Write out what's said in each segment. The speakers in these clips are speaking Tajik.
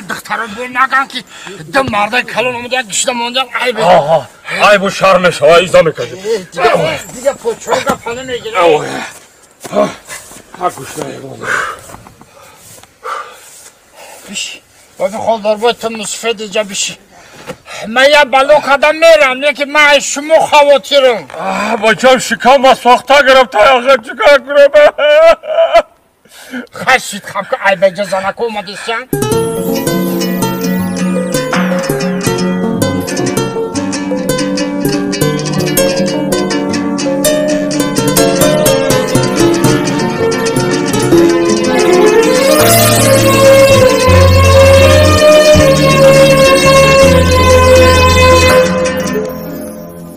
Духтаро бо наган ки ду мардаи калон омада гишта мондан айб. Айбу шарм мешава, изо мекаши. Дига почога пана мегирам. Ҳа гушна. Биши. Боби холдор бой ту мусфед иҷа биши. Ман я бало кардам мерам, не ки ман аз шумо хавотирам. Бачам шикам аз сохта гирифта, охир чикор кунам? Хашид хаб ки айбаҷа занако омадистян.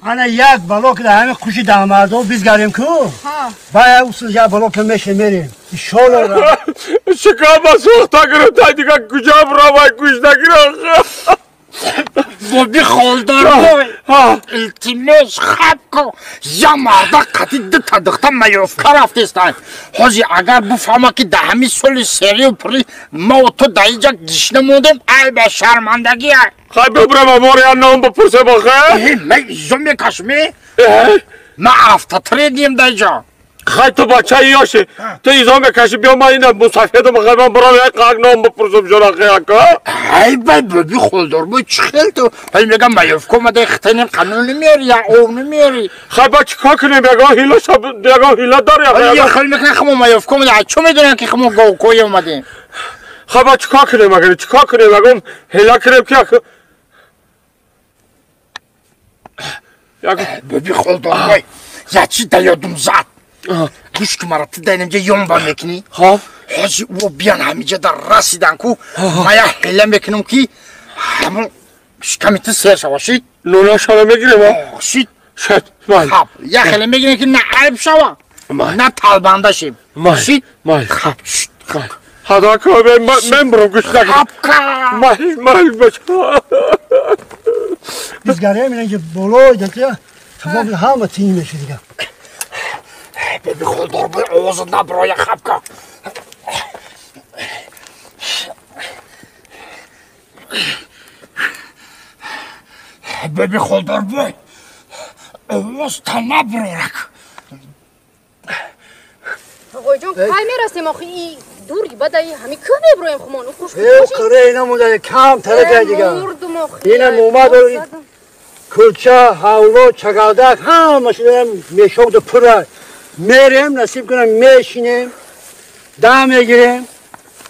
Ана як бало ки ҳами хуши дамардо бизгарем ку. Бая усул як бало ки меше мерем. Иншолло. Шикам аз сохта гирифта, дига куҷа бировай гӯш нагирам. Боби холдор бой. Илтимос хаб ку. Я марда қати дута духта маёфка рафтестан. Ҳозир агар буфаҳма ки дар ҳами соли серию пури мо ту дар инҷа гишна мондем, айба шармандагия. Хай бибрам амор я ном бипурсем охе? Ман изо мекашм. Ман автотрением дар инҷо. Хай ту бачаи ёши. Ту изо мекаши биё ман ина мусафедам хай ман бирам як қак ном бипурсам ҷон охе ака. Ай бай боби холдор бой чӣ хел ту? Ҳай мегам маёфка омада хитанем қанун намеёри я ов намеёри. Хай ба чикор кунем ягон ҳила шаб ягон ҳила дори охе. Я хел мекунем химо маёфка омада. Чӣ медонам ки химо говкоя омадем? Хай ба чикор кунем агар чикор кунем ягон ҳила кунем ки Боби холдор бой. Я чӣ да ёдум зад. Гӯш ки мара ту дар инҷа ёнба мекунӣ. Ҳозир ӯ биян ҳаминҷа дар расидан ку ман як ҳила мекунам ки ҳамон шиками ту сер шава шид. Нонашара мегирем а? Шид. Шид. Хаб як ҳила мегирем ки на айб шава на талбанда шем. Шид. Хаб шид. Хадака мен бурам гӯш нагир. Хабка. Май май бача. Бизгарем инҷа болои дата тамом ҳама тин меши дига. Боби холдор бой овозат наброя хабка. Боби холдор бой овозта наброрак. Оғоҷон кай мерасем охи и дури бадаи ҳами кӯ меброем хумон хуш. Қире ина монда кам тарака дига. Ина момад кулча, ҳавло, чагалдак ҳамааш мешок пура. Мерем насиб кунам мешинем, дам мегирем,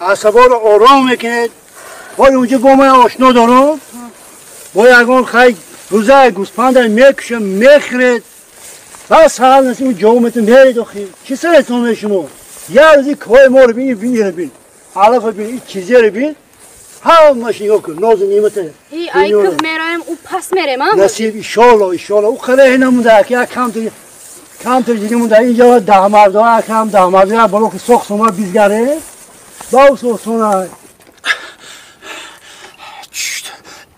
асаборо ором мекунед. Бой унҷа бо ман ошно дорам. Бо ягон хай рӯза гӯспанда мекушам, мехӯред. Бас ҳал насиб ҷо метун меред охи. Чӣ саретон мешумо? Я рӯзи кӯҳи моро бин, бин, бин. Алафа бин, ин чизеро бин. Ҳамааш нигоҳ кун, нозу неъмате. Ай кӯҳ мераем, ӯ пас мерем, а? Насиб иншолло, иншолло. Ӯ қаре намонда, ки як камтар дига монда. Инҷа даҳмардо, акам даҳмардо, боло ки сох сома бизгаре. Бау сохсона.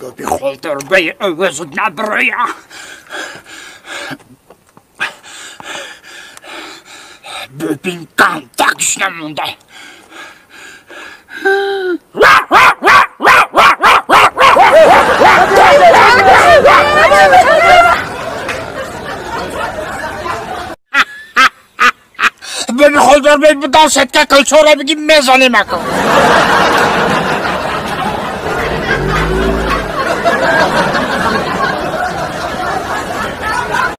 Боби холдор бой овозат наброя. Бибин кантакш намонда. Боби холдор бой будан сетка кулчора бигӣ мезанем ака.